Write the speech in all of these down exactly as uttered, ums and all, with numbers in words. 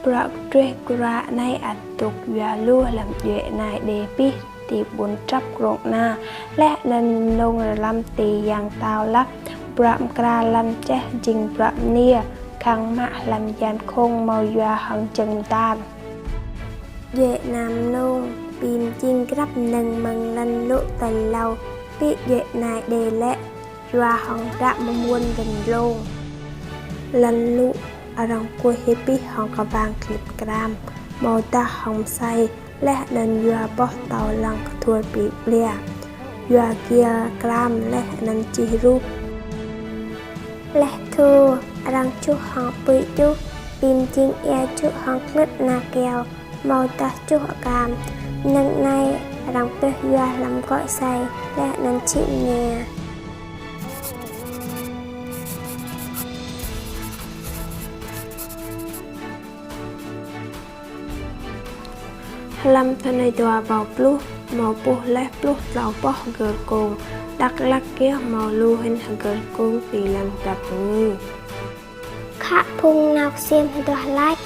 Bruă kdruêh kruă anei ăt dôk yua lu hlăm djuê ana Êđê pih ti ƀuôn Trăp krông Ana, leh anăn Mnông Rlăm ti Yang Tao lăp. Bruă mkra lăn čeh jing bruă mniê, khăng mă hlăm yan không mâo yua hŏng jơ̆ng mtar. Djuê ana Mnông bi mjing grăp mnơ̆ng mơ̆ng lăn lŭ tal êlâo, bi djuê ana Êđê lĕ yua hŏng hdră mmuôn găn dlông. Lăn lŭ arăng kuih hĭ pih hŏng kwang klĭt kram, amâodah hŏng msei, leh anăn yua boh tâo lăng kthul bi blia, yua giê kram leh anăn čih rup. Leh thu arăng čuh hŏng pui čuh, bi mjing êa čuh hŏng klĭt ana kyâo, amâodah čuh akam. Mnơ̆ng anei arăng pioh yua hlăm gŏ asei leh anăn čhĭ mnia. Hlăm thŭn dua êbâo pluh, mâo ƀuh leh pluh tlâo boh hgơr kông. Dak Lak yơh mâo lu hĭn hgơr kông ti lăn grăp ngư. Khă phung nao ksiêm hduah lač,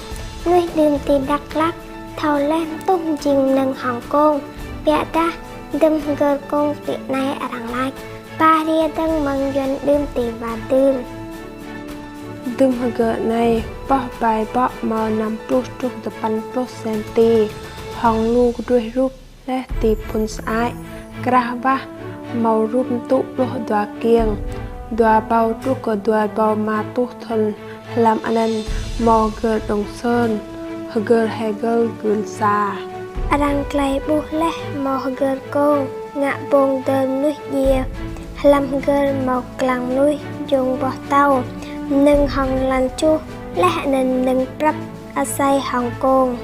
mnuih đưm ti Dak Lak thâo leh mtuh mjing mnơ̆ng hŏng kông, ƀiădah dŭm hgơr kông ti anei arăng lač ba hriê dơ̆ng mơ̆ng Yuăn đưm ti War Dưr. Dŭm hgơr anei boh bai bŏ mâo năm pluh truh dua păn pluh senti, hŏng lu kdruêh rup leh ti phŭn sơăi, krah wah, mâo rup mtŭ pluh dua kiêng, dua êbâo truh kơ dua êbâo êma êtuh thŭn hlăm anăn mâo hgơr Đông Sơn, hgơr Hegel gưl sa. Arăng klei ƀuh leh mâo hgơr kông, ngă bông dơr mnuih djiê. Hlăm hgơr mâo klang mnuih, jông boh tâo, mnơ̆ng hŏng lăn čuh, leh anăn mnơ̆ng prăp asei hŏng kông.